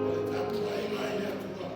O le tapuaiga i le Atua.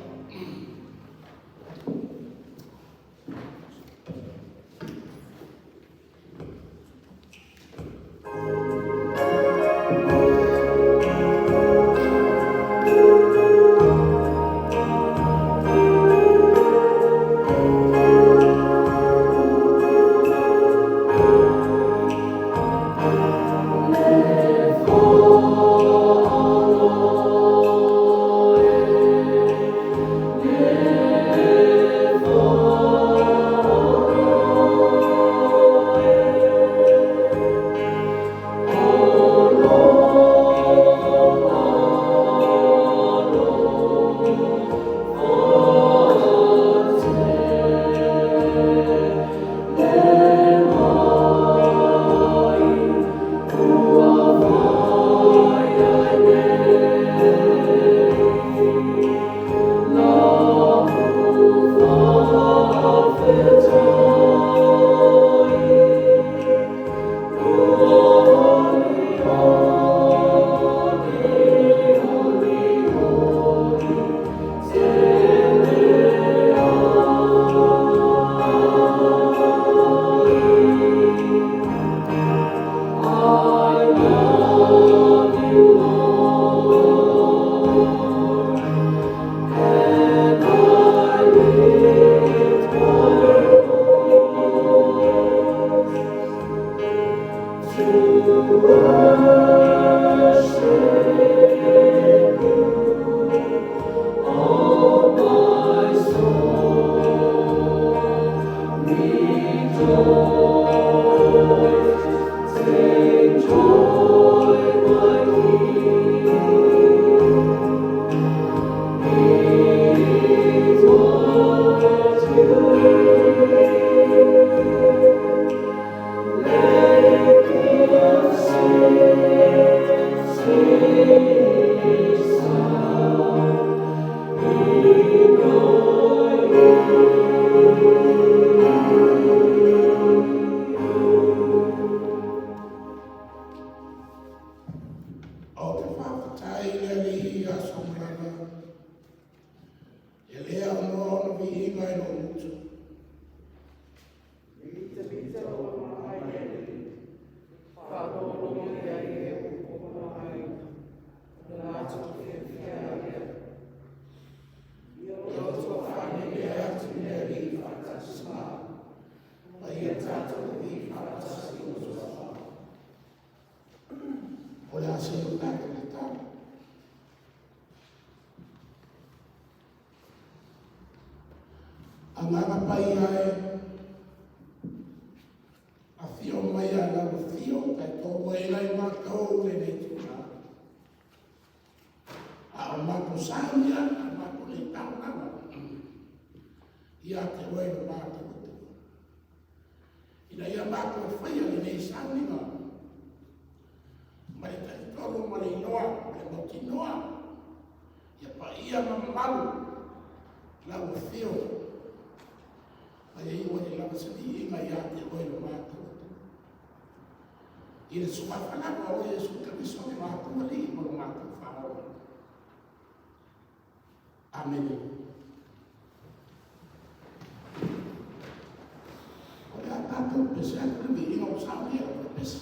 Ou te faafetai i le Alii i aso ma lana, e le aunoa ona viiga i lou gutu. Mitamita ou mama i le Alii, faalogologo i ai e upu o mamaina, ona latou fiafia ai lea. Ia loto faanene atu i le Alii faatasi ma au, ma ia tatou vivii faatasi i lona suafa. O le a seu tatou tatalo. Agaga Paia e, afio mai a lau afio taitoalua ai matou i lenei itula. A o matou sauni atu, matou le taulaga ia te oe le matou Atua. Ina ia matou faia lenei sauniga ma le talitonu ma le iloa ma le mautinoa ia paia ma mamalu lau afio ma ia iu ai lava se viiga ia te oe lo matou Atua. I le suafa lava o Iesu Keriso lo matou Alii ma lo matou Faaola. Amene. O le a tatou pese atu le viiga o saunia o le pese.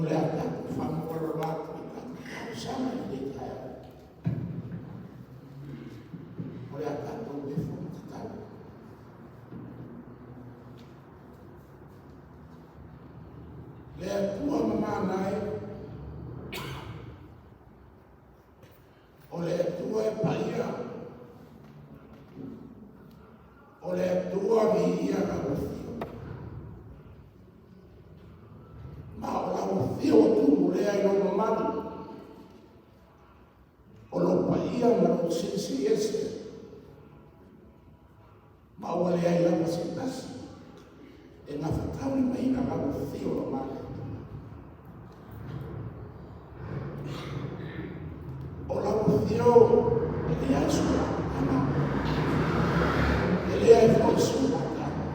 le a tatou faamaualalo atu i tatou talosaga i lenei taeao. O le a tatou nofo ma tatalo. Le Atua mamana e, o le Atua e paia, o le Atua viia lau afio. Ma o lau afio ua tumu lea i lou mamalu, o lou paia ma lou silisili ese, ma ua leai lava se tasi e gafataulimaina lau afio mamana. O lau afio e leai sona amataga, e leai foi sona mataaga.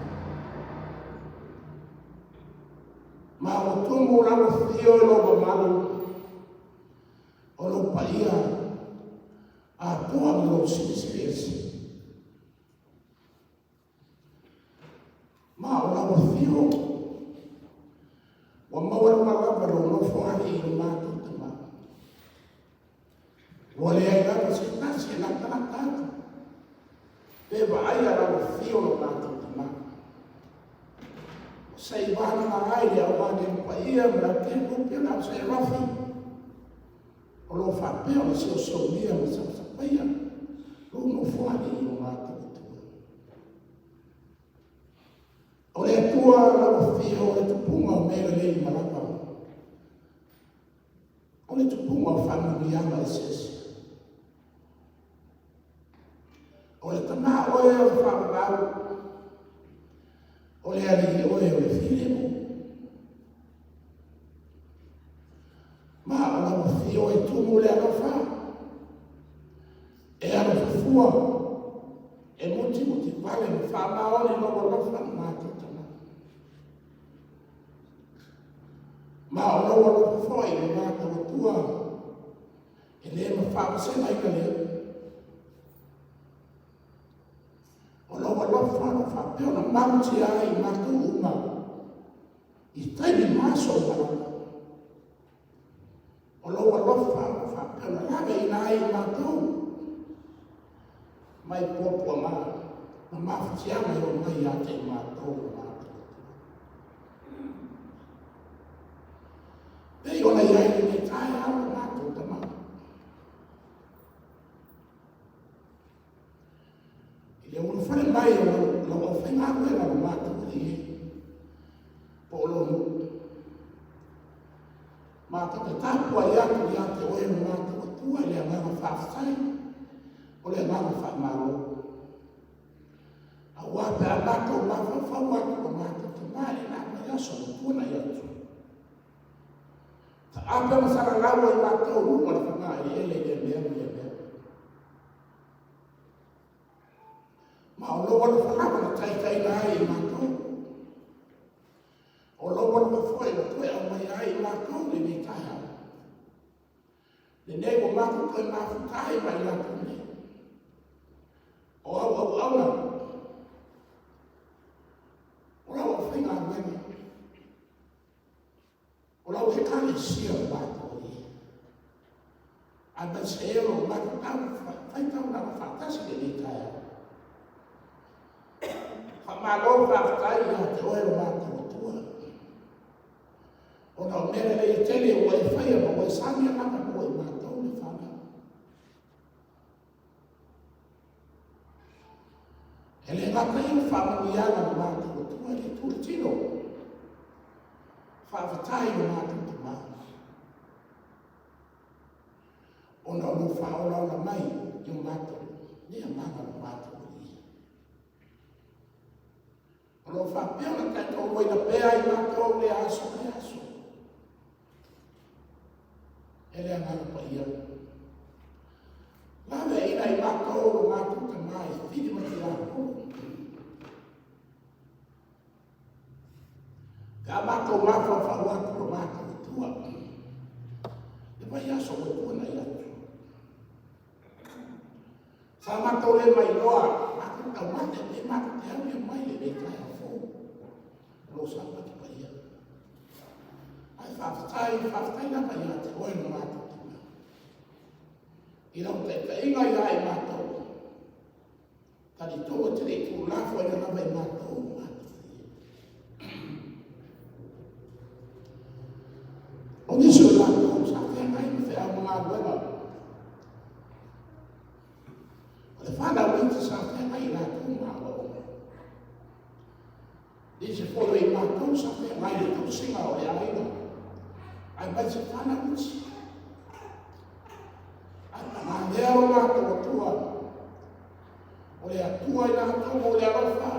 Ma ua tumu lau afio i lou mamalu, o lou paia atoa ma lou silisili ese. Ma o lau afio ua maualuga lava lou nofoalii i lo matou Tama. Ua leai lava se tasi e latalata atu pe vaaia lau afio lo matou Tama. Se i vagana ai le au agelu paia ma le au kerupi ma le au serafi o lo o faapea ona soosoolia ma sapasapaia lou nofoalii i lo matou Atua. O le Atua lau afio o le tupuga o mea lelei uma lava, o le tupuga o faamanuiaga eseese. O le Tama oe o le faavavau, o le Alii oe o le filemu. Ma o lau afio e tumu le alofa, e alofa fua, e mutimutivale ma faamaoni lou alofa i matou tagata. Ma o lou alofa foi i lo matou Atua, e le faavasegaina lea. O lou alofa o lo o faapea ona malutia ai i matou uma i taimi ma aso uma lava. O lou alofa o lo o faapea ona laveaiina ai i matou mai puapuaga ma mafatiaga e oo mai ia te i matou o matou Atua. Pei ona i ai lenei taeao lo matou Tama. I le ulufale mai o lau aufaigaluega lo matou Alii e, po o lou nuu, matou te tapuai atu ia te oe lo matou Atua i le agaga faafetai, o le agaga faamalo. Aua pe a matou mafaufau atu lo matou Tama i lena vaiaso ua tuanai atu, taape ma salalau ai matou i luga o le fogaeleele i lea mea ma lea mea. Ma o lou alofa lava na taitaiina ai i matou. O lou alofa foi na toe aumaia ai i matou lenei taeao. Lenei ua matou toe mafuta ai ma i latou nei. O au auauna, o lau aufaigaluega, O lau Ekalesia o matou ai. Aemaise e o lo o matou tau faitaulaga faatasi i lenei taeao. Faamalo faafetai ia te oe lo matou Atua. Ona o mea lelei e tele ua e faia ma ua e saunia lava mo i matou le fanau. E le gata i o faamanuiaga na matou Atua i le itu le tino. Faafetai i lo matou Tama. Ona o lou faaolaola mai i o matou, le agaga o lo matou Alii. O lo o faapea ona taitoaluaina pea i matou lea aso lea aso. E le Agaga Paia. Laveaiina i matou lo matou Tama i fili ma tiapolo. Pe a matou mafaufau atu lo matou Atua, le vaiaso ua tuanai atu. Sa matou le mailoa, matou taumate pe matou te aulia mai lenei taeao fou. O lo o sampati paia. Ae faafetai, faafetai lava ia te oe lo matou Tama. I lau taitaiga ia i matou, talitonu e te le i tuulafoaina lava i matou o matou. O nisi o latou sa feagai ma feau ma galuega, o le fanau iti sa feagai i latou ma aoaoga. Nisi foi o i matou sa feagai i le tausiga o le aiga, aemaise fanau iti. Ae paga lea lo matou Atua, o le Atua i latou o le alofa,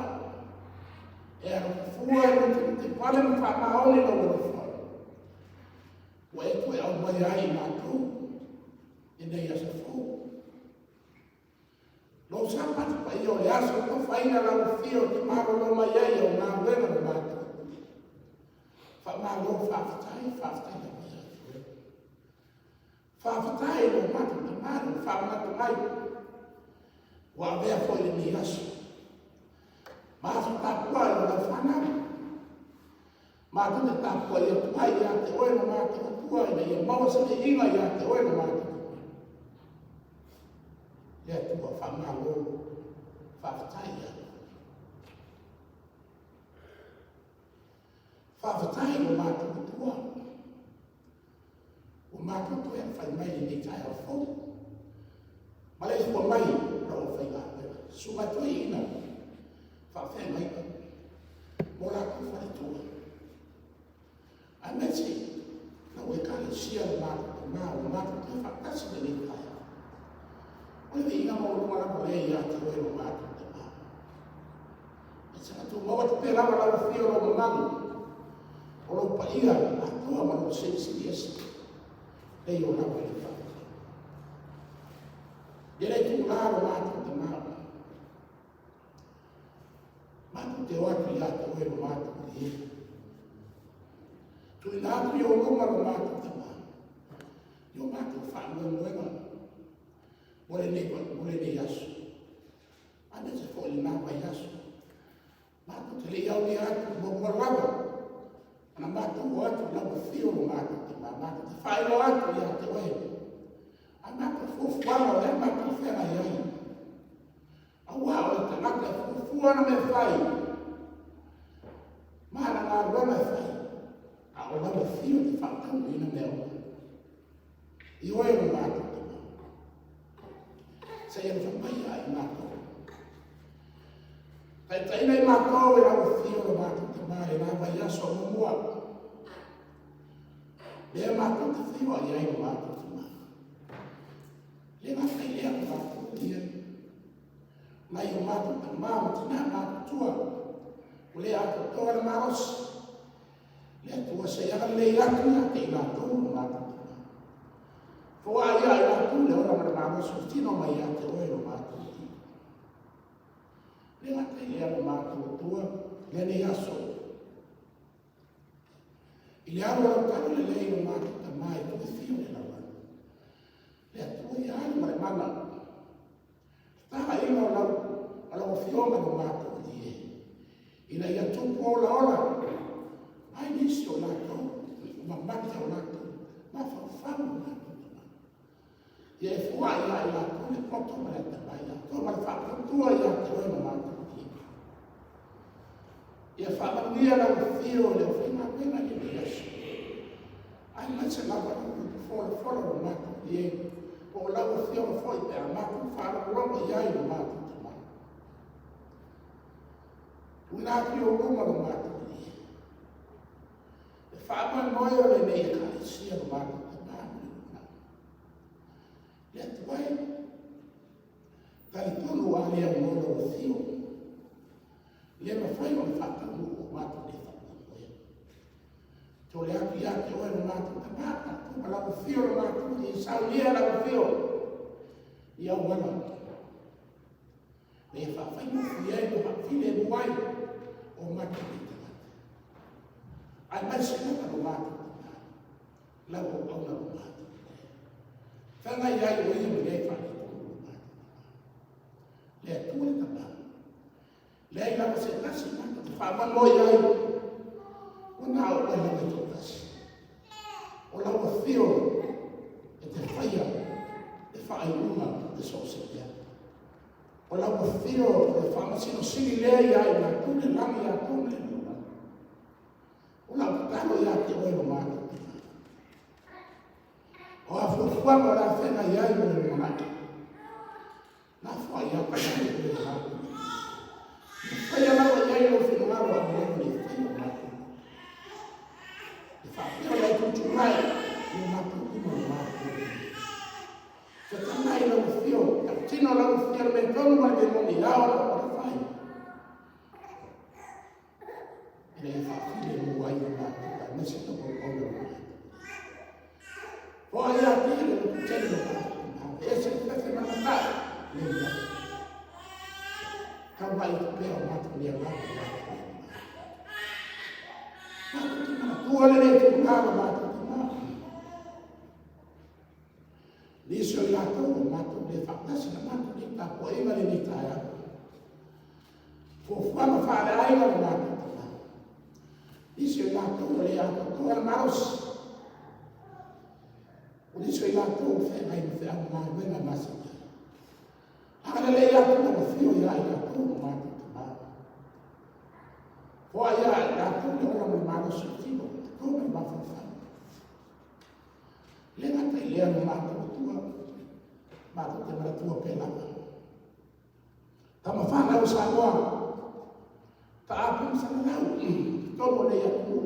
e alofa fua e lotoifale ma faamaoni lou alofa, ua e toe aumaia ai i matou lenei aso fou. Lou Sapati paia o le aso na tofaina lau Afio e te malolo mai ai au galuega ma matou. Faamalo faafetai, faafetai lava ia te oe. Faafetai i lo matou Tama i lou faamanatu mai ua avea foi lenei aso ma aso tapuai o lau fanau. Matou te tapuai atu ai ia te oe lo matou Atua ina ia maua se viiga ia te oe lo matou Tama. Le Atua faamalo, faafetai ia te oe. Faafetai lo matou Atua. Ua matou toe alafai mai i lenei taeao fou. Ma le ifua mai lau aufaigaluega, susuga toeaina, faafeagaiga, mo latou faletua. Aemaise lau ekalesia le matou Tama ua matou toe faatasi i lenei taeao. O le viiga maualuga lava lea ia te oe lo matou Tama. E saga tumau atu pea lava lau afio o lou mamalu, o lou paia atoa ma lou silisili ese, lei o lava i le faafetai. Ia le itula lo matou Tama, matou te o atu ia te oe lo matou Alii. Tuuina atu i ou luma lo matou Tama, i o matou faamoemoega mo lenei aso. Aemaise foi lena vaiaso. Matou te le i aulia atu muamua lava ona matou o atu i lau afio lo matou Tama, matou te faailoa atu ia te oe a matou fuafuaga o le a matou feagai ai. Aua o le tagata e fuafua ana mea fai ma ana galuega e fai, a o lau afio e te faataunuuina mea uma. I oe lo matou Tama. Seia alofa mai ia i matou. Taitaiina i matou e lau afio lo matou Tama i le la vaiaso muamua. Lea matou te feiloai ai lo matou Tama. Le gata i lea lo matou ia. Nai o matou tama ma tina matutua, ua le atoatoa le malosi. Le Atua se i agalelei atu ia te i latou lo matou Tama. Foai ia i latou le ola ma le malosi o tino mai ia te oe lo matou Alii. Le gata i lea lo matou Atua, lenei aso. I le alu o lau talalelei lo matou Tama i toe fio le lalolagi. Le Atua ia alu ma le mana. Tatalaina o lau, o lau Afioga lo matou Alii e, ina ia tupu olaola ai nisi o latou, mamate o latou, mafaufau o latou tama. Ia e fua'i ia i latou le poto ma le atamai atoa ma le faatuatua ia te oe lo matou Alii. Ia faamanuia lau afio i le aufaigaluega i lenei aso. Aemaise lava lau upu folafola o lo matou Alii e, po o lau afioga foi pe a matou faalogologo i ai lo matou Tama. Tuuina atu i ou luma lo matou Alii. E faamoemoe o lenei ekalesia lo matou Tama mo le lumanai. Le Atua e, talitonu a le aunoa lau afio, le mafai ona faataunuu o matou nei faamoemoe. Tole atu ia te oe lo matou Tama, tatou ma lau afio lo matou Alii, saunia lau afio i auala. Na ia faafaigofie ai ma faafilemu ai o matou nei tagata. Aemaise lava lo matou Tama, lau auauna lo matou Alii. Feagai ai o ia ma lea e faaletonu lo matou Tama. Le Atua le Tama, Leai lava se tasi matou te faamoemoe i ai, ua na o oe lava e toatasi. lau afio e te faia le faaiuga i so o se mea. O lau afio o le Faamasino Sili lea ia i matou le lagi atoa ma le lalolagi. O lau tatalo ia te oe lo matou Tina. O a fuafuaga o le a feagai ai ma le lumanai, lafo ia te oe lo matou Tina. Ia faia lava i ai lou finagalo a ua leva ona e faia o matou. E faapea ona e tuutuu mai i o matou lima lo matou. Fetalai lau Afio, tautino lau Afio le mea tonu ma le mea moni, ao lau ona fai. Ina ia faafilemu ai le matou, aemaise le auauna o le Hoa ia te le loto tele lo matou, aveese le fefe ma le matai, le ia. Tau mai te pea o matou ni agaga ia te oe. Matou te manatua lenei itula lo matou tina. Nisi o i latou ua matou le faatasi na matou nei tapuaiga lenei taeao. Fuafuaga faaleaiga lo matou tama. Nisi o i latou ua le atoatoa le malosi. O nisi o i latou ua feagai ma feau ma galuega masani ai. Agalelei atu lau afio ia i latou lo matou tama. Foai ia i latou le ola ma le malosi o le tino, atoa ma le mafaufau. Le gata i lea lo matou Atua, matou te manatua pea lava. Tama fanau o Samoa, taape ma salalau i totonu o nei atunuu,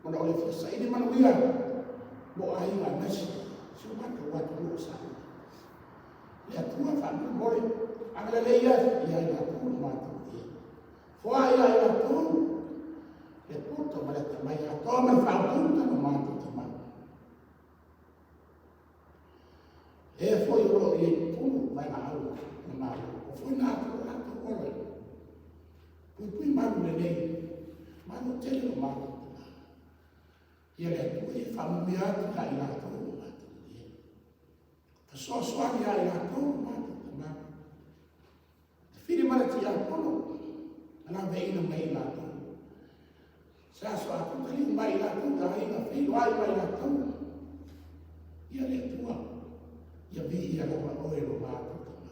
ona o le fia saili manuia mo aiga aemaise si o matou atunuu o Samoa. Le Atua faamolemole, agalelei ia i latou lo matou ia. Foai ia i latou le poto ma le atamai atoa ma le faaututa lo matou tama. E foi o lo o i ai totonu vaega au o Malo, o foi na atu o latou ola. Puipui malu lelei, malu tele lo matou tama. Ia le Atua ia faamanuia atu ia i latou lo matou ia. Fesoasoani ia i latou lo matou tama. Fili ma le tiakono, na laveaiina mai ai latou. Se aso a tutaliu mai latou le aiga, feiloai mai latou. Ia le Atua, ia viia lava oe lo matou tama.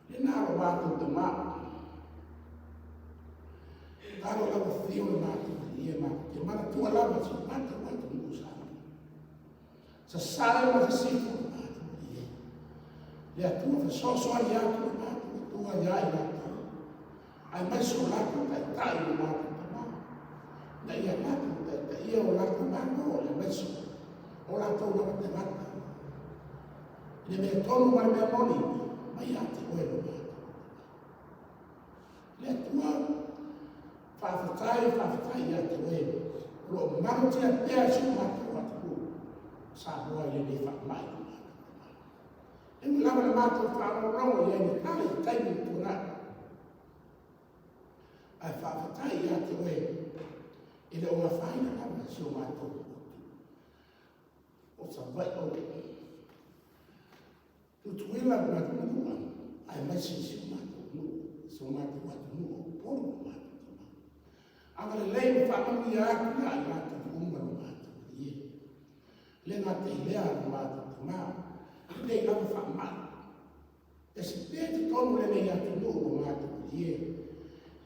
Lena lo matou tama. Talo lau afio le matou ia matou te manatua lava si o matou atunuu Samoa. Sasae ma sisifo le matou ia. Le Atua fesoasoani atu le matou Atua ia i latou. Aemaise o latou taitai o matou tama. Na ia latou taitaia o latou malo, aemaise o latou lava tagata. I le mea tonu ma le mea moni, mai ia te oe lo matou. Le Atua, faafetai, faafetai ia te oe, o lo o malutia pea si o matou atunuu, Samoa i lenei faamai o matou. E ui lava na matou faalogologo i ai ni tala i taimi ua tuanai, ae faafetai ia te oe, e le o afaina lava si o matou motu. O Savaii o Tutuila ma Manua, aemaise si o matou nuu, si o matou atunuu o Upolu ma matou tama. Agalelei ma faamanuia atu ia i latou uma lo matou malie. Le gata i lea lo matou tama, lenei lava faamai. E si pea totonu lenei atunuu lo matou malie.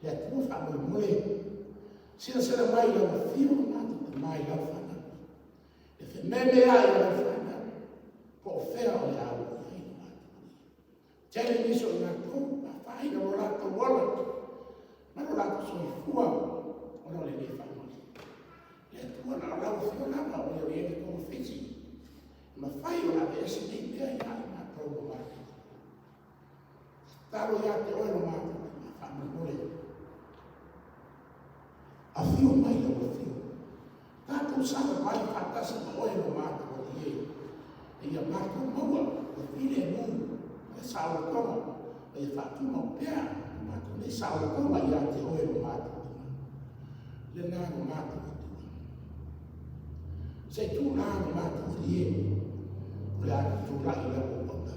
Le Atua faamolemole, silasila mai i lau afio lo matou tama i lau fanau. E fememeai i lau fanau, po o fea o le a oo i ai lo matou malie. Tele nisi o i latou ua afaina lo latou ola ma lo latou soifua ona o lenei faamai. Le Atua na o lau afio lava o le o i ai le togafiti e mafai ona aveese nei mea ia i matou ma matou. Tatalo ia te oe lo matou tama faamolemole. Afio mai lau afio. Tatou savavali faatasi ma oe lo matou Alii e. Ina ia matou maua le filemu ma le saolotoga, ma ia faatumau pea lo matou nei saolotoga ia te oe lo matou Tama. Lena lo matou Atua. Se i tula lo matou Alii e, o le a tutulai i lau auauna.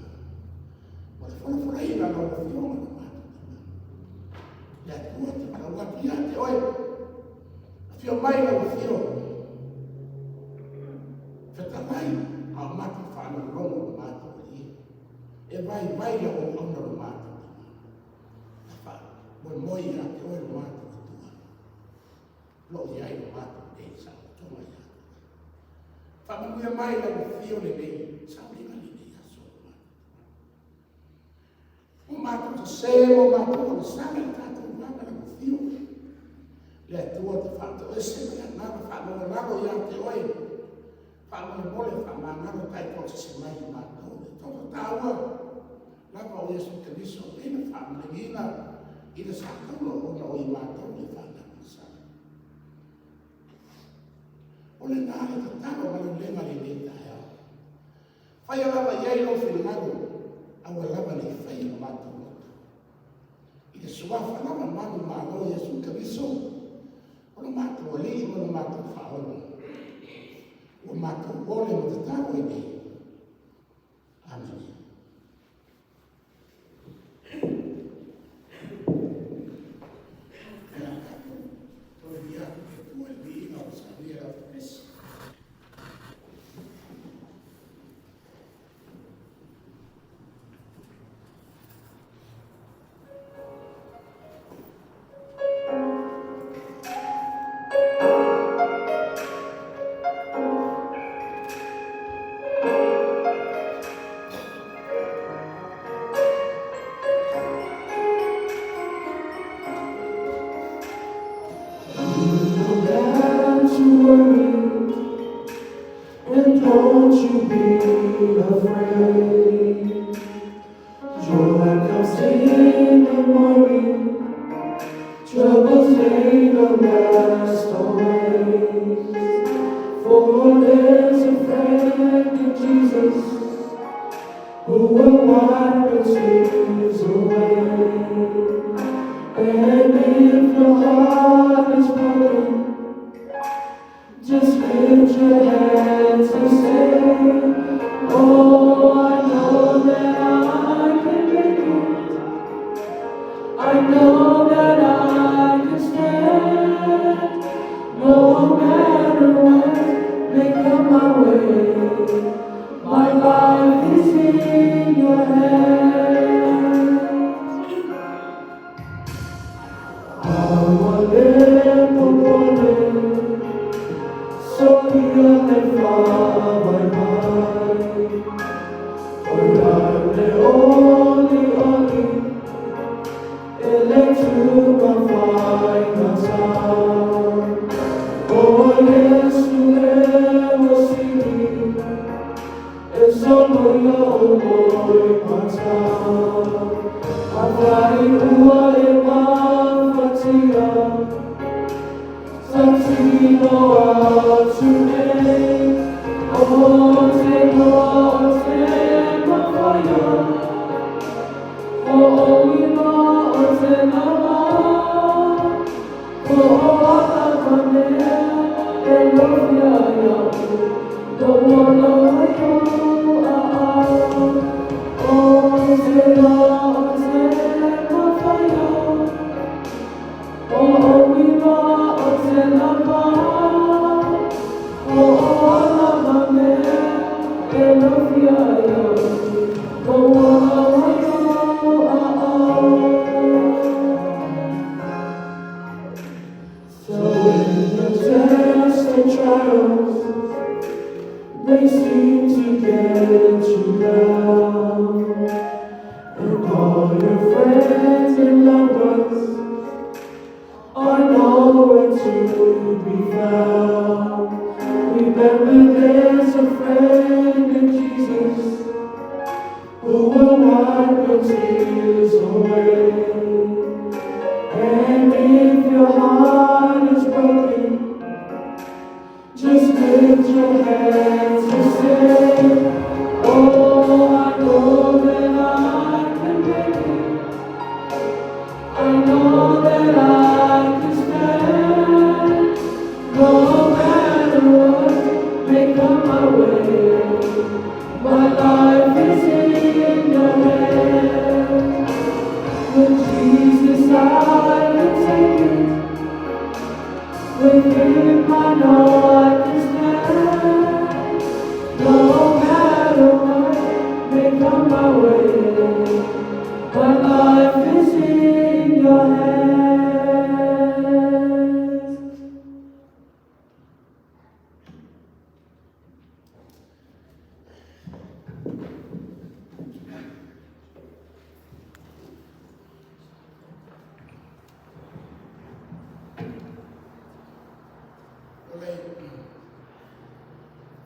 Ma le folafolaina lau Afioga lo matou Tama. Le Atua te valaau atu ia te oe. Afio mai lau Afioga. Fetalai, a o matou faalogologo i lo matou Alii, e vaivai lau auauna lo matou lima. Ae faamoemoe ia te oe lo matou Atua, o lo o i ai lo matou nei saolotoga ia te oe. Faamanuia mai lau afio lenei sauniga lenei aso lo matou Ua matou sese ma ua matou agasala i le tatou va ma lau Afio. Le Atua te faatoese ma le agaga faalalolalo ia te oe, faamolemole faamagalo taitoatasasi mai i matou. Le toto taua lava o Iesu Keriso, lea na faamalegiina i le sa taula ona o i matou le fanau agasala. O lena le tatalo ma le ulega i lenei taeao. Faia lava i ai lou finagalo, aua lava ne i faia lo matou loto. I le Suafa lava manumalo o Iesu Keriso, o lo matou Alii ma lo matou Faaola, ua matou ole ma tatalo ai nei. Amene. Ia, tatou togia atu le Atua i le viiga o le saunia e lau pepesi. You don't have to worry, and don't you be afraid. Joy comes in the morning, troubles they don't last always. For there's a friend in Jesus who will wipe your tears away. And if your heart is broken, just lift your hands and say, Oh, I know that I can make it. I know that I can stand. No matter what may come my way, my life is in your hands. Aua le popole, soia le faavaivai. O ia le olioli, e le tumafaigata. O Iesu e ua sili, e solo ia o loimata. Afai ua e mafatia, Tatilo atu nei, o te loa o te mafaia, o oila o te lava, ko o ala ka mea e lofia ia'u, lou ola mai ou aao. O te loa o te mafaia, o oila o te lava, ko o ala ka mea e lofia ia'u, lou ola mai ou aao. So when the tests and trials, they seem to get you down, and all your friends and loved ones are nowhere to be found, remember there's a friend in Jesus who will wipe your tears away. And if your heart is broken, just lift your hands and say, Oh, I know that I can make it. I know that I can stand. No matter what may come my way, my life is in your hands.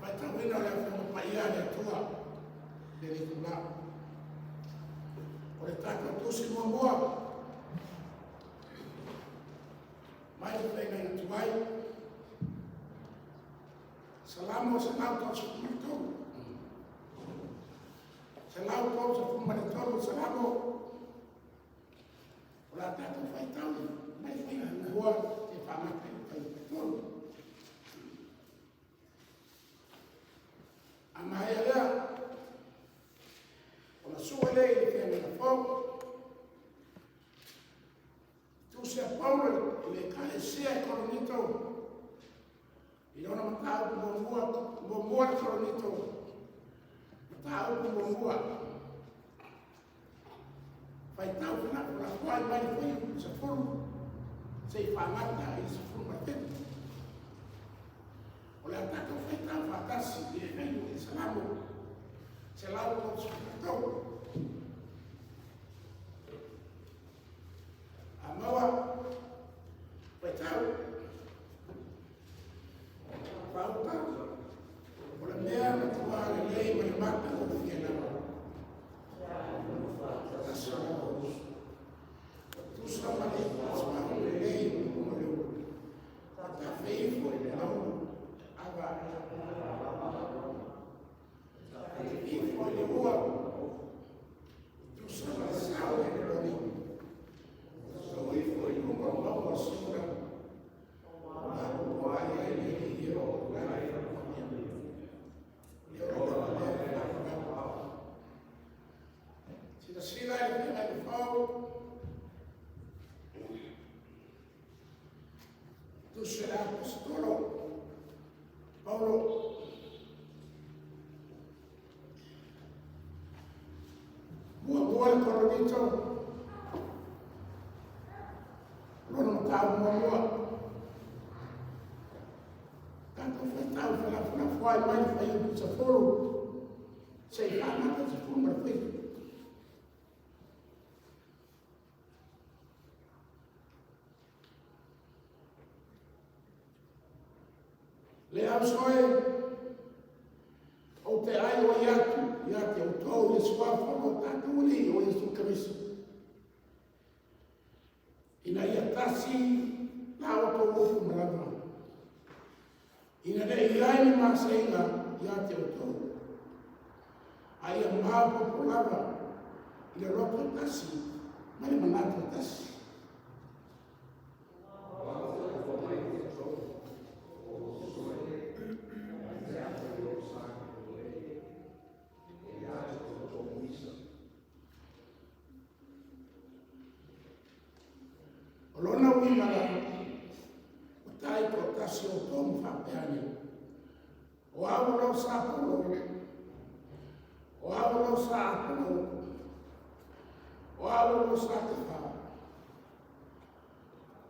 Faitauina o le Afioga Paia a le Atua i le itula. O le tatou tusi muamua mai le feagaiga tuai, Salamo 133. 133 Salamo. O le a tatou faitau mai le fuaiupu muamua seia faamata i le fuaiupu 3. A maea lea, ona sue lea i le feagaiga fou. Tusi a Paulo i le Ekalesia i Korinito, i lona mataupu muamua, muamua le Korinito, mataupu muamua. Faitau felafolafoai mai le fuaiupu 10 seia faamata i le 17. O le a tatou faitau faatasi i le fuaiupu i le Salamo 133. A maua, faitau. Fauta, o le mea matua lelei ma le matagofie lava. Tasi o uso. Tusa ma le suauu lelei o luga o le ulu. Tafeifo i le aulu ava. Tafeifo i le ua. Tusa ma le sao e le loni. Soifo i luga o mauga o Siona. La popo ai ai le i o la le Le ola lava lea e faavavau. Silasila i le feagaiga fou. Tusi le Aposetolo Paulo. Muamua le Korinito. Lona mataupu muamua. Tatou faitau felafolafoai mai le fuaiupu 10 seia faamata i le 17. Le auso e, ou te aioi atu ia te outou i le suafa o lo tatou Alii o Iesu Keriso, ina ia tasi la outou upu ma lava, ina ne i ai ni maseiga ia te outou, a ia maopoopo lava i le loto e tasi ma le manatu e tasi. O lona uiga la, ua taitoatasi outou ma faapea ane, o au o lo sa Paulo, o au o lo sa Apolo, o au o lo sa Kefa,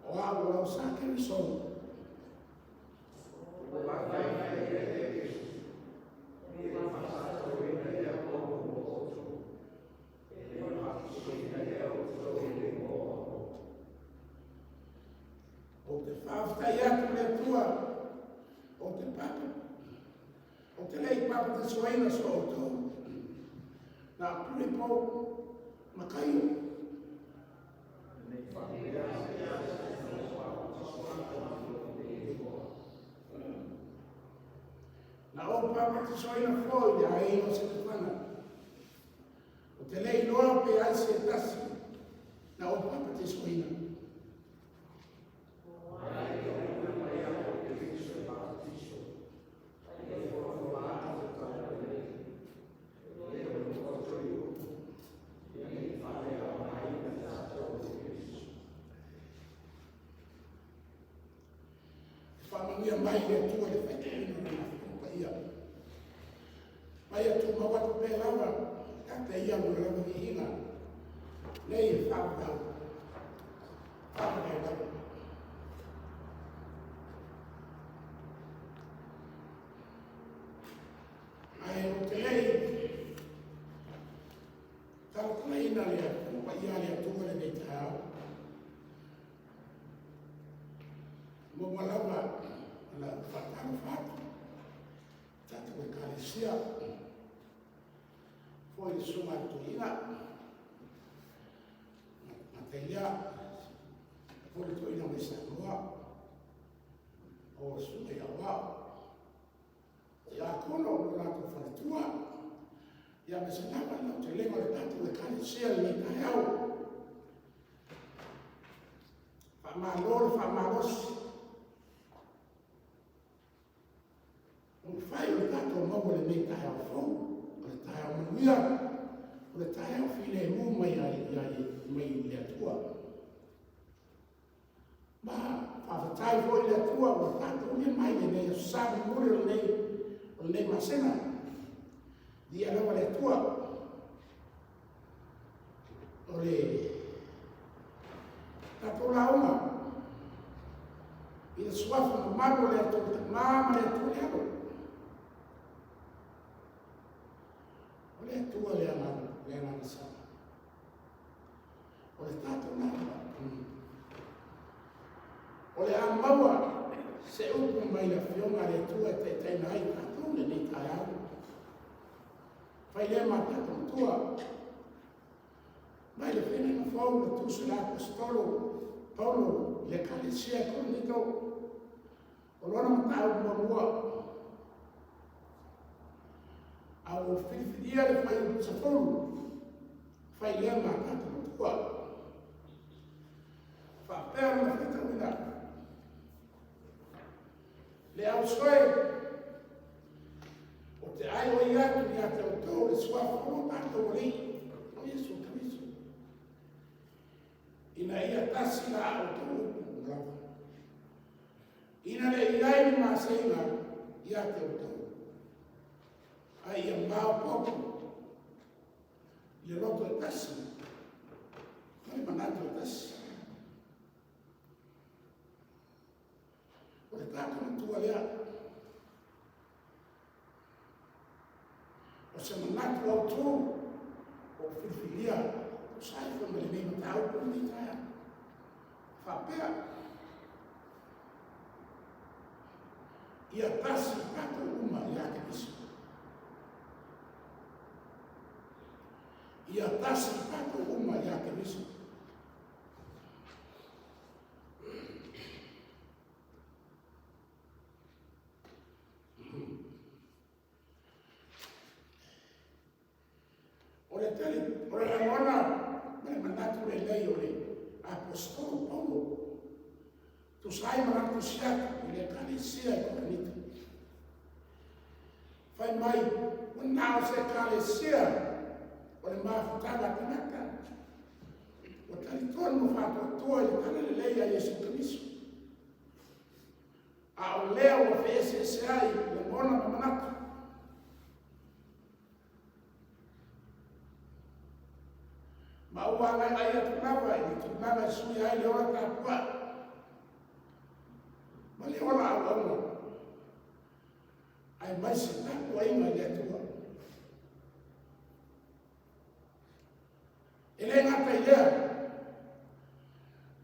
o au o lo sa Keriso. Ou te faafetai atu le Atua, o te papa, o te lei papatisoina so outou, na Pilipo ma Kaio. Na ou papatisoina foi le aiga o Setefana. Ou te le iloa pe ai se tasi na ou papatisoina. Faamanuia mai le Atua i le faitauina o Lana Afioga Paia. Mai ia tumau atu pea lava ia te Ia lona lava viiga, nei e faavavau, faavavau lava. Ae ou te le i talatalaina le Afioga Paia a le Atua lenei taeao. Muamua lava ona faatalofa atu. Ekalesia, foi le susuga i le toeaina, Mataia, foi le toeaina mai Samoa, o le susuga ia Aoao, tiakono ma lo latou faletua, ia aemaise lava le lautelega o le tatou Ekalesia i lenei taeao. Faamalo le faamalosi. Ua mafai ona tatou maua lenei taeao fou, o le taeao manuia, o le taeao filemu mai mai le Atua. Ma faafetai foi i le Atua ua tatou aulia mai lenei aso Sa mulimuli o lenei masina. Viia lava le Atua. O le tatou lauga i le suafa mamalu o le Atua le Tama ma le Atua le Alo. O le Atua le Agaga, le Agaga Sama. O le tatou lauga, o le a maua se upu mai le Afioga a le Atua e taitaiina ai tatou lenei taeao. Fai lea ma tatou matua. Mai le Feagaiga Fou, le tusi a le Aposetolo Paulo i le Ekalesia i Korinito, o lona mataupu muamua, a ua filifilia le fuaiupu 10, fai lea ma tatou matua. Faapea lona faitauina, le auso e, ou te aioi atu ia te outou i le suafa o lo tatou Alii, o Iesu Keriso, ina ia tasi la outou upu ma lava, ina ne i i ai ni maseiga ia te outou, a ia maopoopo i le loto e tasi ma le manatu e tasi. O le tatou matua lea. O se manatu autu ua ou filifilia tusa ai foi ma lenei mataupu i lenei taeao. Faapea, ia tasi tatou uma ia Keriso. Ia tasi tatou uma ia Keriso. O le tali, o le lagona ma le manatu lelei o le Aposetolo Paulo, tusa ai ma lana tusi atu i le Ekalesia i Korinito. Fai mai, ua na o se Ekalesia o le mafutaga a tagata, ua talitonu ma faatuatua i le talalelei a Iesu Keriso. A o lea ua feeseeseai lagona ma manatu. Ma ua agaigai atu lava i le tulaga e suia ai le ola tapuai ma le ola auauna, aemaise tapuaiga i le Atua. E le gata i lea,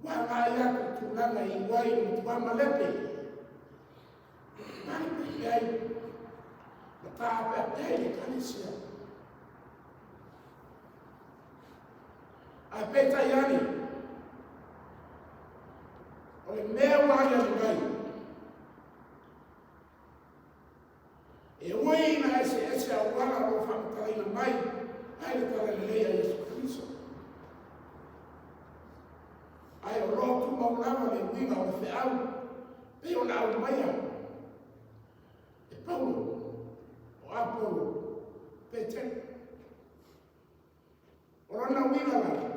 ua agai atu i tulaga e iu ai i le matua malepe, malepe ai ma taapeape ai le Ekalesia. Ae peitai ane, o le mea ua aliali mai, E ui ina eseese auala o lo o faamatalaina mai ai le talalelei a Iesu Keriso, ae o lo o tumau lava le uiga o le feau pei ona aumaia e Paulo, o Apolo, Petelo. O lona uiga la,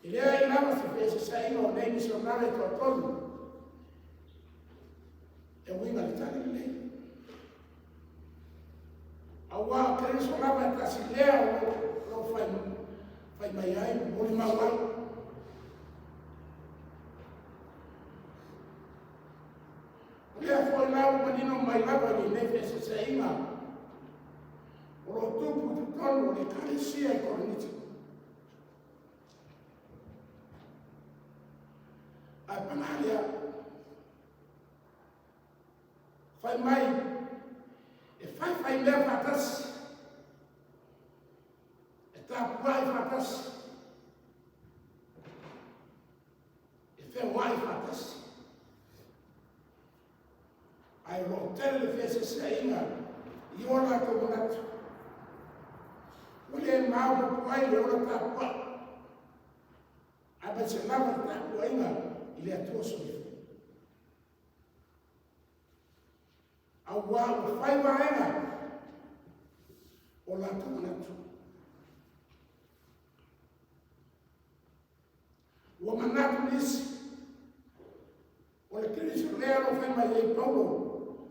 E leai lava se feeseeseaiga o nei misionare e toatolu e uiga i le talalelei. Auā o Keriso lava e tasi lea o lo o fai, fai mai ai, molimau ai. O lea foi la ua manino mai lava i lenei feeseeseaiga o lo o tupu i totonu o le Ekalesia i Korinito. Ae paga lea, fai mai faifai mea faatasi, e tapuai faatasi, e feoai faatasi. Ae o lo o tele le feeseeseaiga i o latou manatu. Ua le maopoopo ai le ola tapuai, aemaise lava le tapuaiga i le Atua Soifua. Auā ua fai vaega o latou manatu. Ua manatu nisi, o le Keriso lea o lo o fai mai ai Paulo,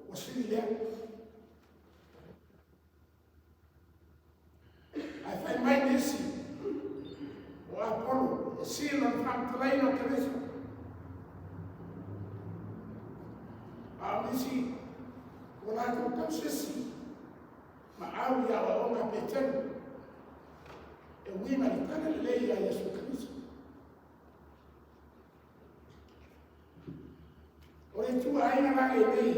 ua sili lea. Ae fai mai nisi, o Apolo, e sili lona faamatalaina o Keriso. A o nisi, ua latou tausisi ma au i aoaoga a Petelu, e uiga i le tala lelei ia Iesu Keriso. O le ituaiga la lenei,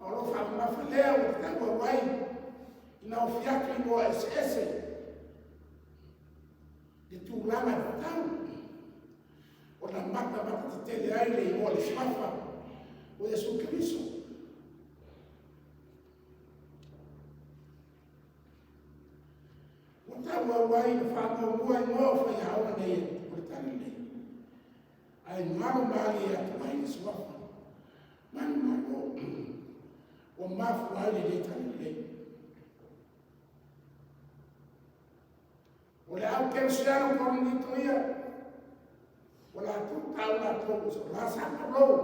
ma o lo o faamamafa lea ua tatau ai ina ofi atu igoa eseese le tulaga e tatau ona matamata tetele ai le igoa o le suafa o Iesu Keriso. Ua tauau ai le faamuamua igoa o faiaoga nei o le Talalelei. Ae galo malie atu ai le suafa manumalo ua mafua ai lenei Talalelei. O le au kerisiano Korinito ia, ua latou tau latou o la sa Paulo.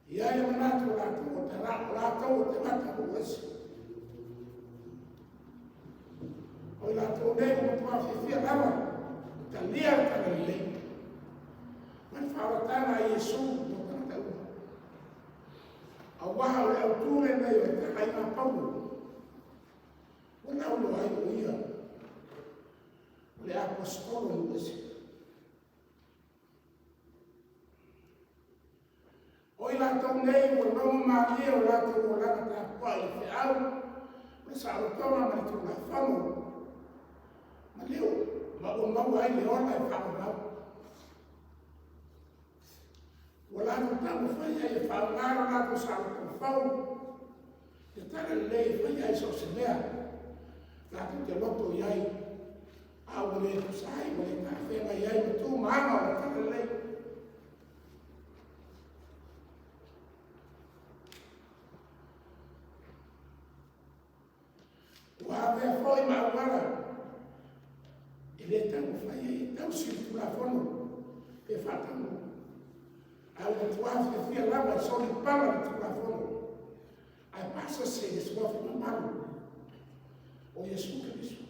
I ai le manatu o latou o te rā, o latou o te gata o ese. O i latou nei ua matua fiafia lava, e talia le talalelei. Ma le faaolataga a Iesu mo tagata uma. Auā o le autū lenei o le talaiga a Paulo, ua lauloa ai o ia, o le aposetolo nuu ese. O i latou nei ua logo malie o latou olaga tapuai i le feau, o le saolotoga ma le Tulafono, ma le ma ua maua ai le ola e faavavau. Ua latou taumafai ai e faaaoga lo latou saolotoga fou, le talalelei e fai ai so o se mea latou te loto i ai, a ua le tusa ai, ua le talafeagai ai ma tu ma aga o le talalelei. Ua avea foi ma auala e le taumafai ai e tausi le Tulafono pe faataunuu. A ua matua fiafia lava e solipala le Tulafono ae pasese i le suafa mamalu o Iesu Keriso.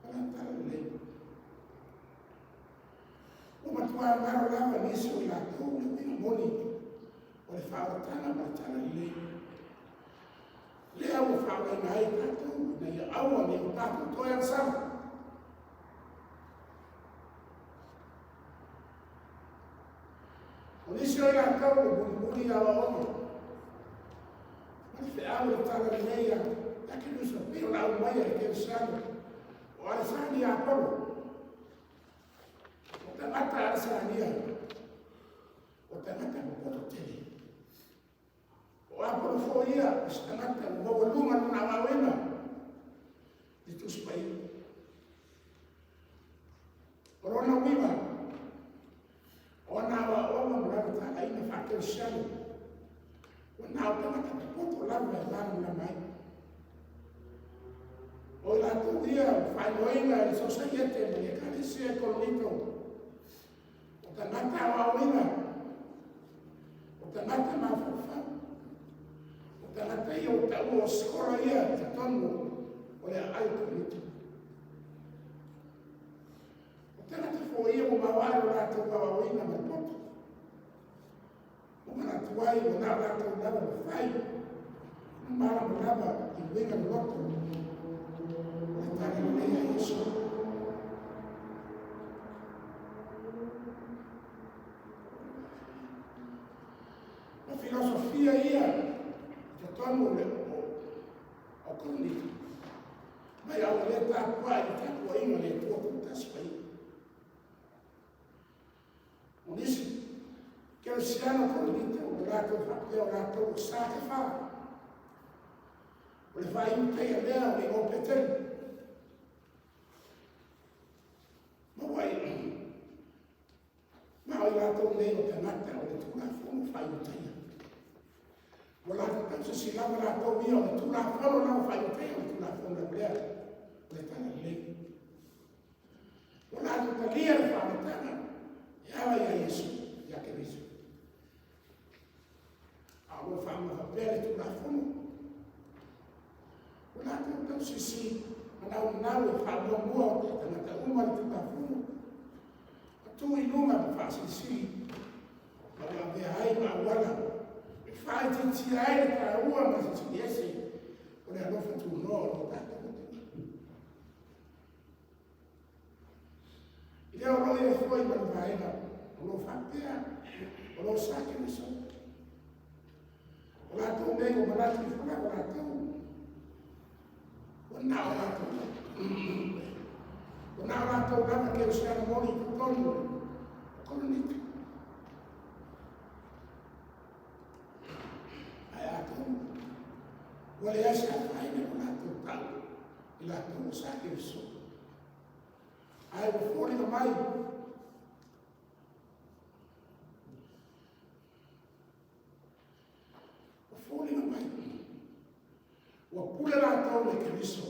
O lana talalelei. Ua matua galo lava nisi o i latou le uiga moni o le faaolataga ma le talalelei. Lea ua faaolaina ai tatou ina ia aua ne i o tatou toe agasala. O nisi o i latou ua mulimuli aoaoga ma le feau o le talalelei a Keriso pei ona aumaia e Kerisiano o Alesania Apolo. O tagata Alesania, o tagata popoto tele. O Apolo foi ia, o se tagata ua maualuga lona aoaoina i le Tusi Paia. O lona uiga, o ana aoaoga ma lana talaiga faakerisiano, ua na o tagata popoto lava e malamalama ai. O i latou ia ua faaigoaina e le Sosaiete ma le Ekalesia i Korinito, o tagata aoaoina, o tagata mafaufau, o tagata ia ua taua o sikola ia i totonu o le aai o Korinito. O tagata foi ia ua maoae lo latou aoaoina ma le poto, ua manatu ai ua na o latou lava mafai ona malamalama i uiga loloto o le talalelei a Iesu. Ma ia ia i totonu o le o Korinito. Mai a ua le tapuai i le tapuaiga a le Atua Toatasi mai. O nisi kerisiano Korinito ua latou faapea o latou ua sa te fā. O le faaiutaia lea o le igoa Petelu. Ma ua ma o i latou nei o tagata o le Tulafono faaiutaia. Ua latou tausisi lava latou ia o le Tulafono lava faaiutaia o le Tulafono lea o le Talalelei. Ua latou talia le faaolataga e ala ia Iesu, ia Keriso. A o lo o faamafa pea le Tulafono. Ua latou tausisi manaunau e faamuamua o tagata uma le Tulafono. Ma tu i luga ma faasilisili ma ua avea ai ma auala e faaitiitia ai le taua ma le silisili ese o le alofa tunoa o lo tatou Atua. I lea o lo o i ai foi ma le vaega o lo o faapea o lo o sa Keriso. O latou nei ua manatu ifo lava latou ua na o latou ua na o latou lava kerisiano moni i totonu o Korinito. Ae atonu ua leai se afaina i lo latou tau i latou ua sa Keriso. Ae ua foliga mai ua foliga mai ua pule latou i le Keriso,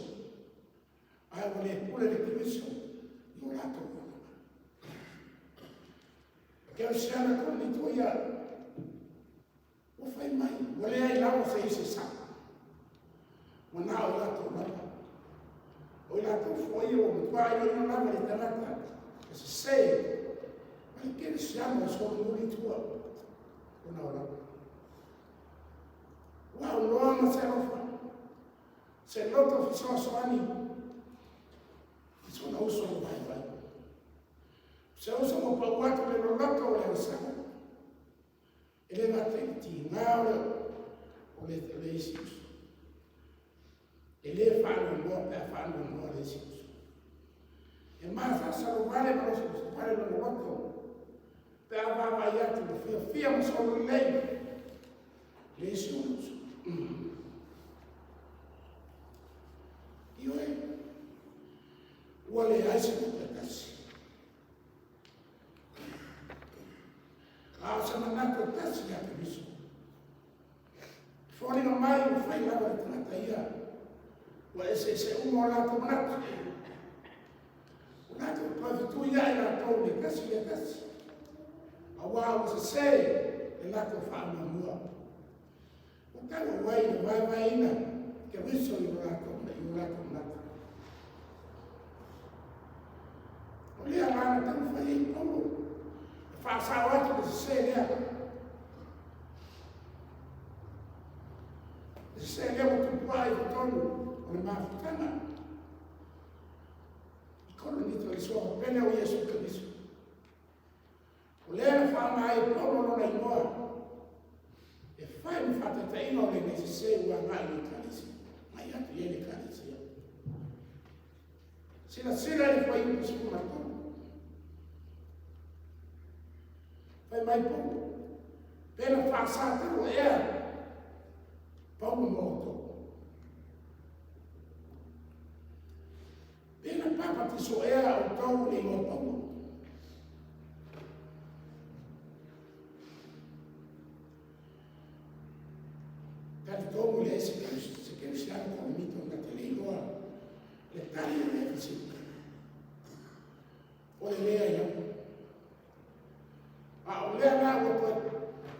ae ua le pule le Keriso i o latou olaga. Kerisiano Korinito ia ua fai mai ua leai lava se isi sao, ua na o i latou lava. O i latou foi ia ua matua iloilo lava le tagata e sese ma le kerisiano e solomuli i tua ona olaga. Ua aunoa ma se alofa, se loto fesoasoani i sona uso ua vaivai. Se uso ua pau atu le loloto o le agasala. E le gata i le tiga o le isi uso. E le faanoanoa pe a faanoanoa le isi uso. E masalosalo vale ma losoloso vale lona loto pe a vaavaai atu le fiafia ma sololelei le isi o uso. Ioe, ua leai se tupe tasi. A o se manatu e tasi ia Keriso. Foliga mai ua fai lava le tagata ia, ua eseese uma o latou manatu. Ua latou toe fetuiai latou le tasi le tasi. Auā ua sese le latou faamuamua. Ua tau auai le vaevaeina Keriso i o latou manatu. O lea la na taumafai ai Paulo e faasao atu le sese lea. Le sese lea ua tupuai i totonu o le mafutaga i Korinito i le suafa pele o Iesu Keriso. O lea na faaaoga ai e Paulo lona igoa e fai ma faataitaiga o lenei sese ua agai i le ekalesia, mai atu i ai le ekalesia. Silasila i le fuaiupu 13. Fai mai Paulo, pe na faasatalo ea Paulo ma outou. Pe na papatiso ea outou i le igoa Paulo. Talitonu leai se kerisiano Korinito na te le iloa le tali o lea fesili. O le leai lava. A o lea la ua toe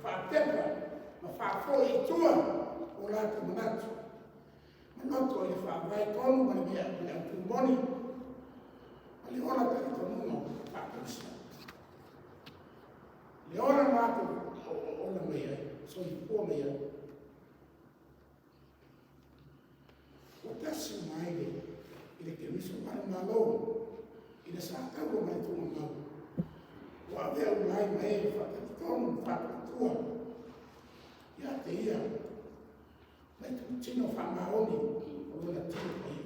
faatepa ma faafoi i tua o latou manatu. Manoto i le faavae tonu ma le mea ma le autu moni ma le ola talitonuga faa-kerisiano. Le ola latou ola mai ai, soifua mai ai. Ua tasi uma ai i le Keriso manumalo i le sataua ma le tuugamau. Ua avea uma ai ma e faatalitonu ma faatuatua ia te ia. Tino faamaoni o lona tino paia.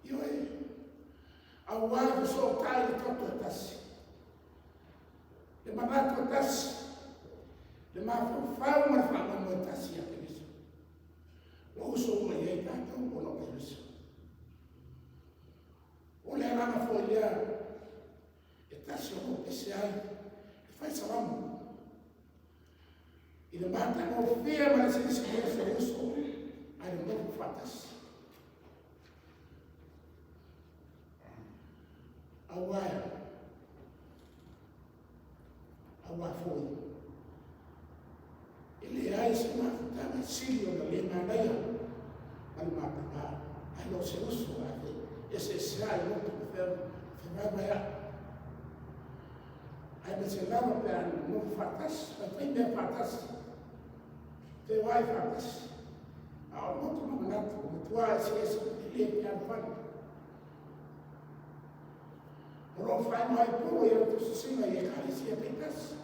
Ioe, auā fesootai le toto e tasi, le manatu e tasi, le mafaufau ma le faamoemoe e tasi ia Keriso. Ua uso uma i ai tatou ona o Keriso. O le agaga foi lea e tasi o lo o pese ai e fai salamo i le matagofie ma le silisili ese o uso ae le nofo faatasi. Auā auā foi e leai se mafutaga e sili ona le manaia ma le mataga ae lo se uso ae eseeseai loto ma fevaevaea'i aemaise lava pe a nofo faatasi, faifai mea faatasi, feoai faatasi, a o loto ma manatu ua matua eseese e le fealofani. O lo o faaigoa ai Paulo i ana tusitusiga i ekalesia taitasi.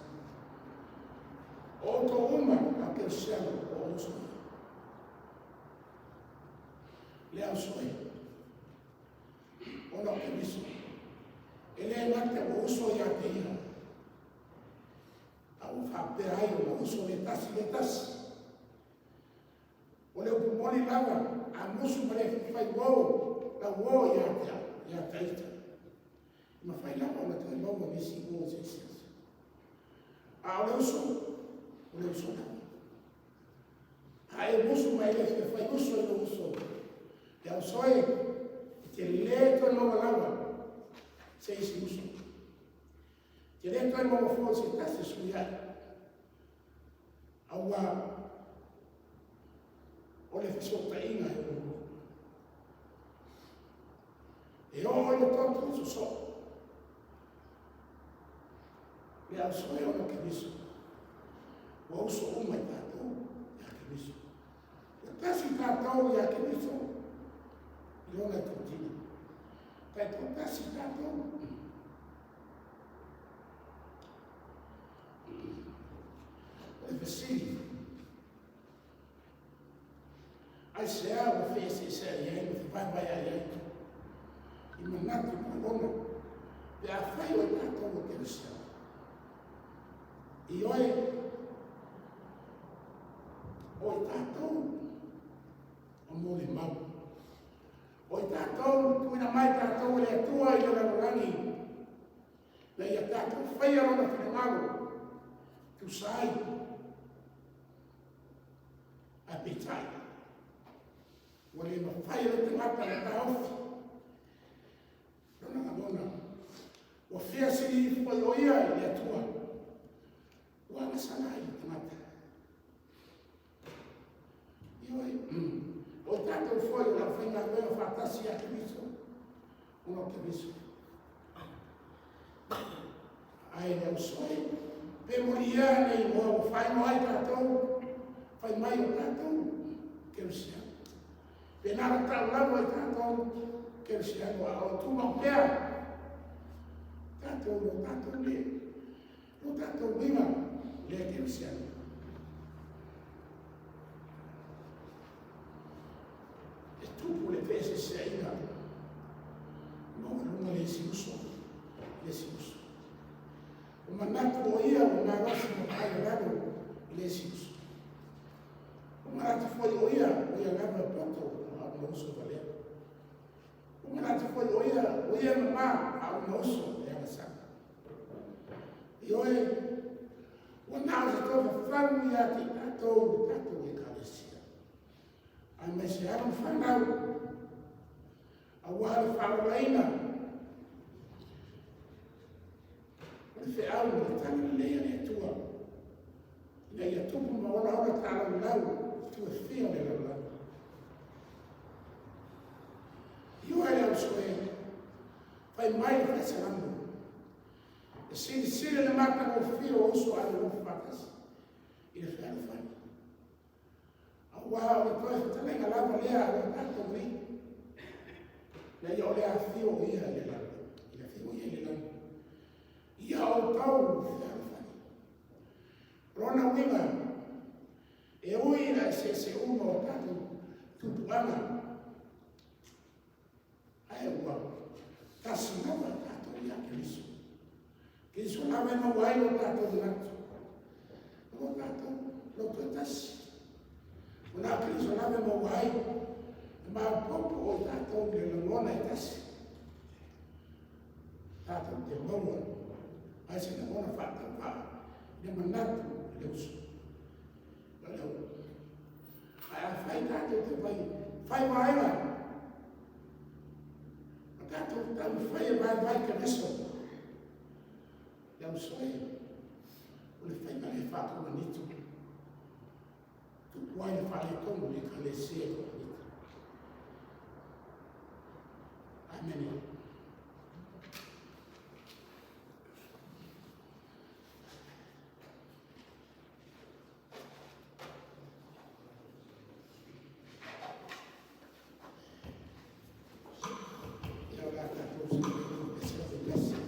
O outou uma a kerisiano o uso ia. Le auso e, ona o Keriso, e le gata ua uso ia te ia, a ua faapea ai ona uso le tasi le tasi. O le upu moni lava, a musu ma le fai uo, lau uo ia te au, ia te ita. E mafai lava ona toe maua nisi uo se isi aso. A o le uso, o le uso lava. A e musu ma e le fia fai uso i lou uso, le auso e, e te le toe maua lava se isi uso. Te le toe maua foi se tasi sui ai. Auā o le fesootaiga e uluulu. E oo i le toto i sosoo. Le ausoe ona Keriso. Ua uso uma i tatou ia Keriso. Ua tasi tatou ia Keriso i lona totino. Taitoatasi tatou. O le fesili, aisea ua feeseeseai ai ma fevaevaeai ai i manatu ma lagona pe afai o i tatou o kerisiano? Ioe, o i tatou o molimau. O i tatou, tuuina mai tatou e le Atua i le lalolagi Na ia tatou faia Lona finagalo, tusa ai, ae peitai, ua le mafai e le tagata ona taofi lona lagona. Ua fia sili ifo ai o ia i le Atua, ua agasala ai le tagata. Ioe, o tatou foi o le aufaigaluega faatasi ia Keriso, ona o Keriso. Ae le ausoe, pe moli ia le igoa ua faaigoa ai tatou, fai mai o tatou Kerisiano. Pe na o tau lava i tatou Kerisiano, a o tumau pea tatou lo tatou le, lo tatou uiga le Kerisiano. E tupu le feeseeseaiga maualuga le isi uso i le isi uso. O manatu o ia ua malosi ma vaai i lalo i le isi uso. O manatu foi o ia, o ia lava e poto a o ona uso valea. O manatu foi o ia, o ia e mamā a o ona uso e agasala. Ioe, ua na o se tofafau ia te i tatou le tatou ekalesia. Aemaise alo ma fanau, auā le faaolaina o le feau ma le tagalelei a le Atua, ina ia tupu ma olaola taalaulau i itu e fia o le lalolagi. Ioe le ausoe, fai mai le faisalamo, e silisili le matagofie o uso ae nonofo faatasi i le fealofani. Auā o le toe fetalaiga lava lea a lo tatou Alii, ina ia o le afifio o ia i le lagi, i le afio o ia i le lagi, ia outou fealofani. O lona lona uiga, e ui i le eseese uma o tatou tupuaga, ae ua tasi lava tatou ia Keriso. Keriso lava e maua ai lo tatou manatu, ma lo tatou loto e tasi. Ua na o Keriso lava e maua ai le maopoopo o i tatou i le lagona e tasi. Tatou te maua ai se lagona faatauvaa i le manatu i le uso ma le aualii. Ae afai tatou te fai fai vaega, ma tatou taumafai e vaevae Keriso, le auso e, o le faiga lea e faa-Korinito. Tupu ai le faaletonu i le Ekalesia i Korinito. Amene. Ia o le a tatou saili.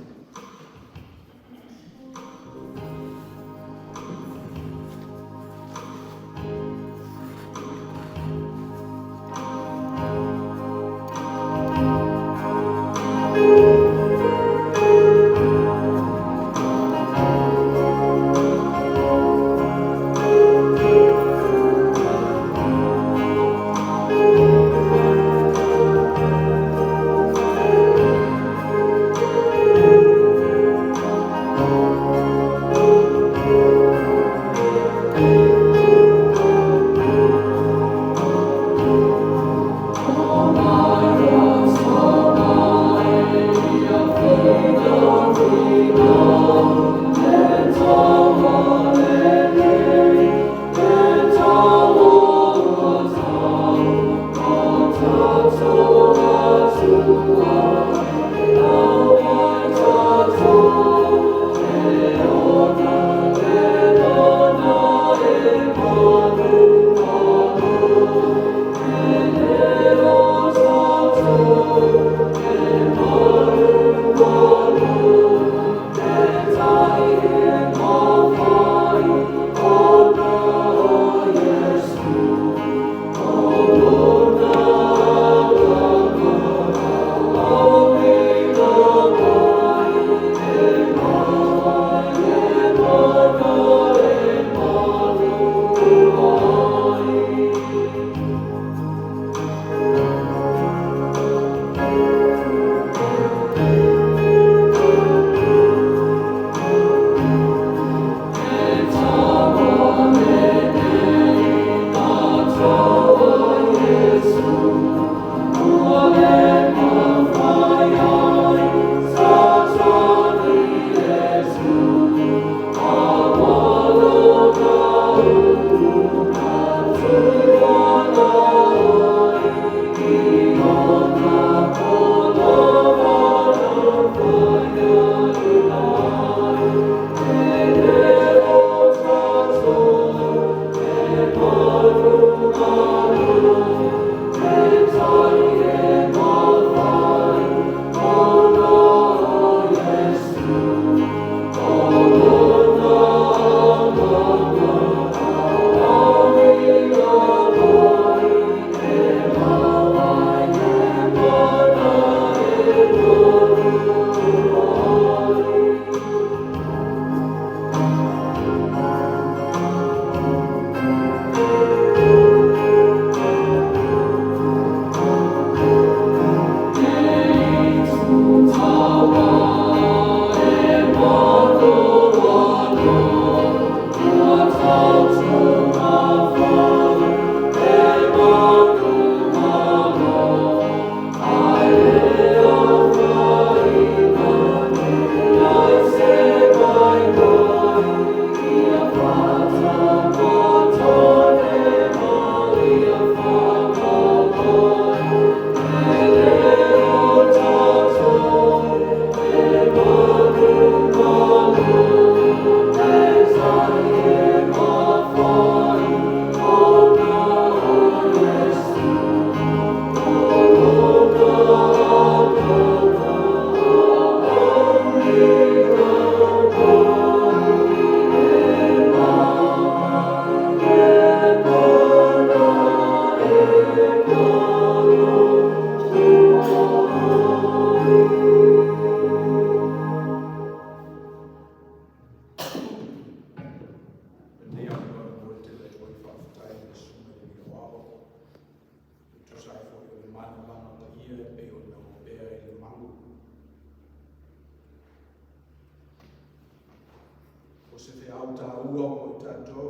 O se feau tāua mo i tātou.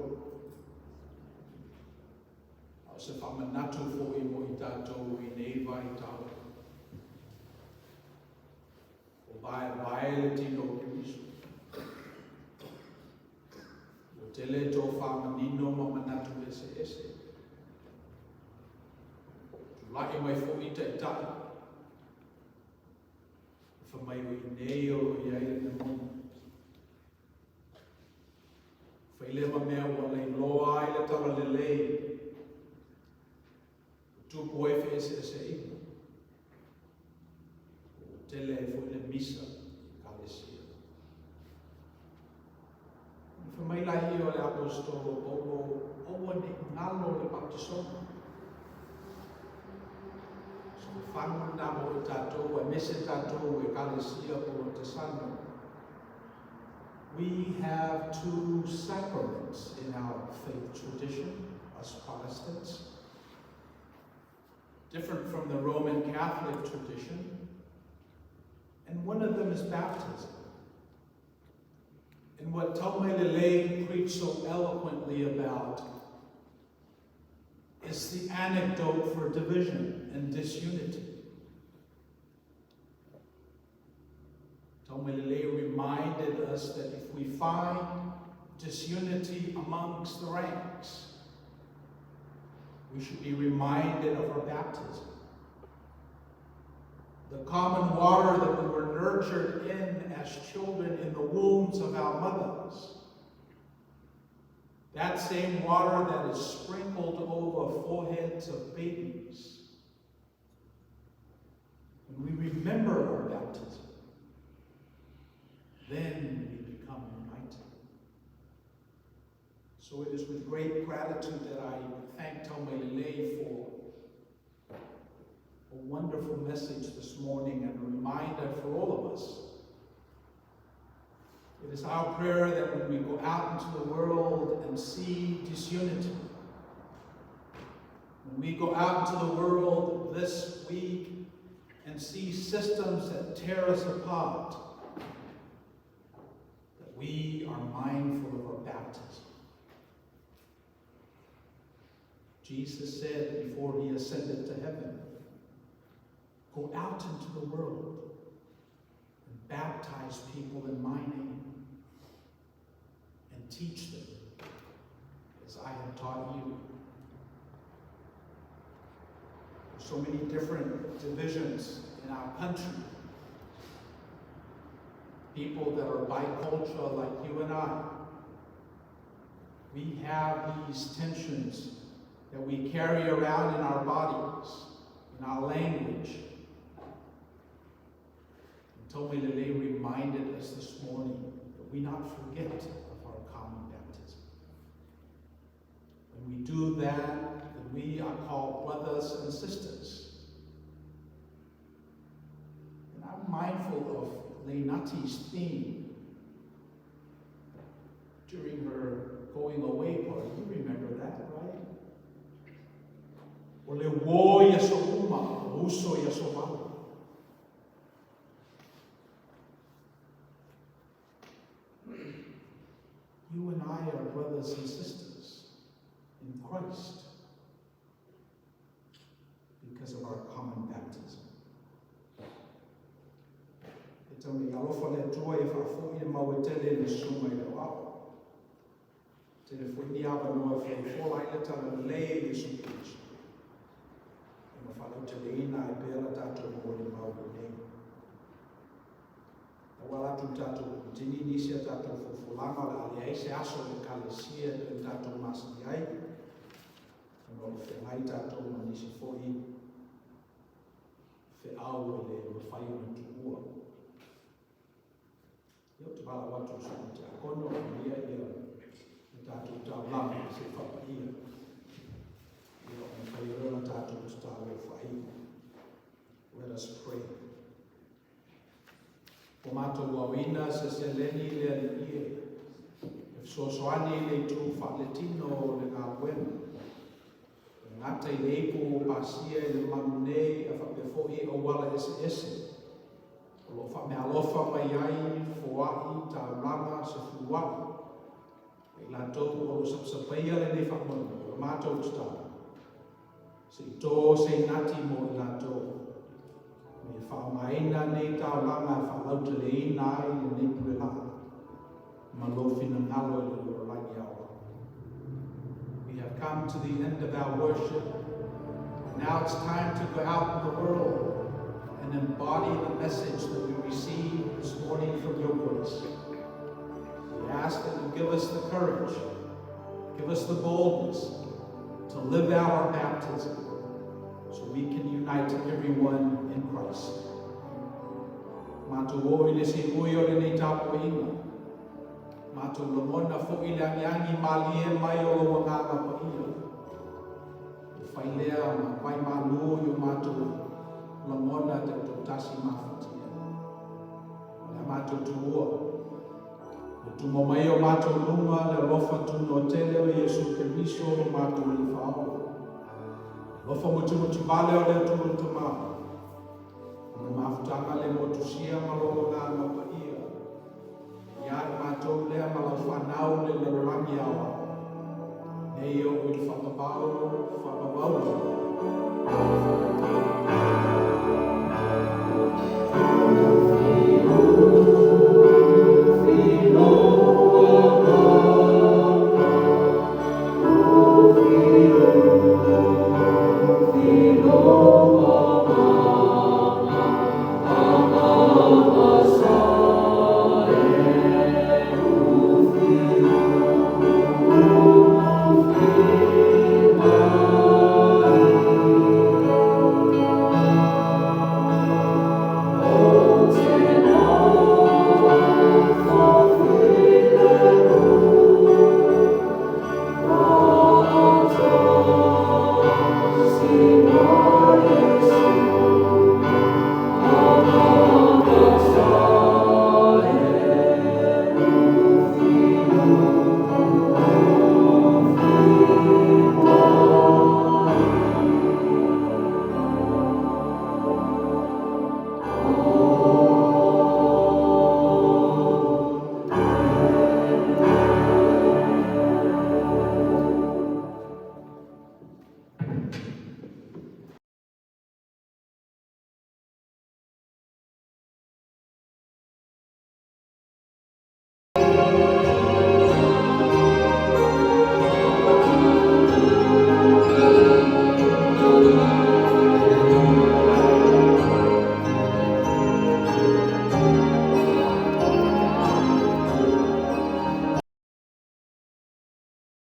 A o se faamanatu foi mo i tātou i nei vaitau. Ua vaevae le tino o Keriso. Ua tele tofa manino ma manatu eseese. Tula'i mai foi taitai. E fai mai o i inei o lo o i ai le mea moni. Fai lea ma mea ua lailoa ai le talalelei. Ua tupu ai feeseeseaiga. Ua tele ai foi le misa i Ekalesia. Ona fai mai laia o le Aposetolo o Paulo, Aua ne i galo le baptisoga. So fanu lena mo i tātou, aemaise tātou Ekalesia Polotesano. We have two sacraments in our faith tradition, us Protestants. Different from the Roman Catholic tradition. And one of them is baptism. And what Taumailelei preached so eloquently about is the anecdote for division and disunity. Taumailelei reminded us that if we find disunity amongst the ranks, we should be reminded of our baptism. The common water that we were nurtured in as children in the wombs of our mothers. That same water that is sprinkled over foreheads of babies. When we remember our baptism, then we become united. So it is with great gratitude that I thank Taumailelei for a wonderful message this morning and a reminder for all of us. It is our prayer that when we go out into the world and see disunity, when we go out into the world this week and see systems that tear us apart, that we are mindful of our baptism. Jesus said before he ascended to heaven, Go out into the world and baptize people in my name and teach them as I have taught you. There's so many different divisions in our country. People that are bicultural like you and I. We have these tensions that we carry around in our bodies, in our language. And Taumailelei reminded us this morning that we not forget of our common baptism. When we do that, then we are called brothers and sisters. And I'm mindful of Leinati's theme during her going away party. You remember that, right? O le uō i aso uma, o uso i aso vala. You and I are brothers and sisters in Christ because of our common baptism. E tau nei alofa le Atua ia faafoi le mau e tele i le susuga i le aoao. Tele foi ni avanoa e folafola ai le talalelei e Iesu Keriso. E ma faalauteleina ai pea la tatou molimau i inei. Tauala atu i tatou Komiti nisi a tatou folafolaga o le a leai se aso o le Ekalesia e pei ona tatou masani ai, ona o lo o feagai tatou ma nisi foi feau e le mafai ona tuua. Ia, ou te valaau atu i le Susuga Tiakono e aumaia ia le tatou taulaga se i faapaia, ia ona fai ai lea o le tatou tatalo faaiu. Let us pray. Ua matou aoina se seleni i le Alii e, e fesoasoani i le itu faaletino o le galuega. E le gata i le ipu ua pasia i le malu nei a faapea foi auala eseese o lo o faameaalofa mai ai foai taulaga sefuluai. I latou o lo o sapasapaia lenei faamoemoe, o le matou tatalo, se i tō se inati mo i latou, ma ia faaaogaina nei taulaga e faalauteleina ai lenei pule laa ma lou finagalo i le lalolagi aoao. We have come to the end of our worship. Now it's time to go out in the world and embody the message that we received this morning from your grace. We ask that you give us the courage, give us the boldness to live out our baptism so we can unite everyone in Christ. Matou oo i le siui o lenei tapuaiga. Matou lagona foi le agiagi malie mai o lou agaga paia. E fai lea ma vai malu i o matou lagona taitoatasi mafatia. O le a matou tuua. Le tumo mai o matou luga le alofa tunoa tele o Iesu Keriso lo matou Alii Faaola. Le alofa mutimutuvale o le Atua le Tama. Ma le mafutaga le motusia ma lou agaga paia. Ia i matou lea ma lau fanau le lalolagi aoao. Nei e oo i le faavavau, faavavau lava.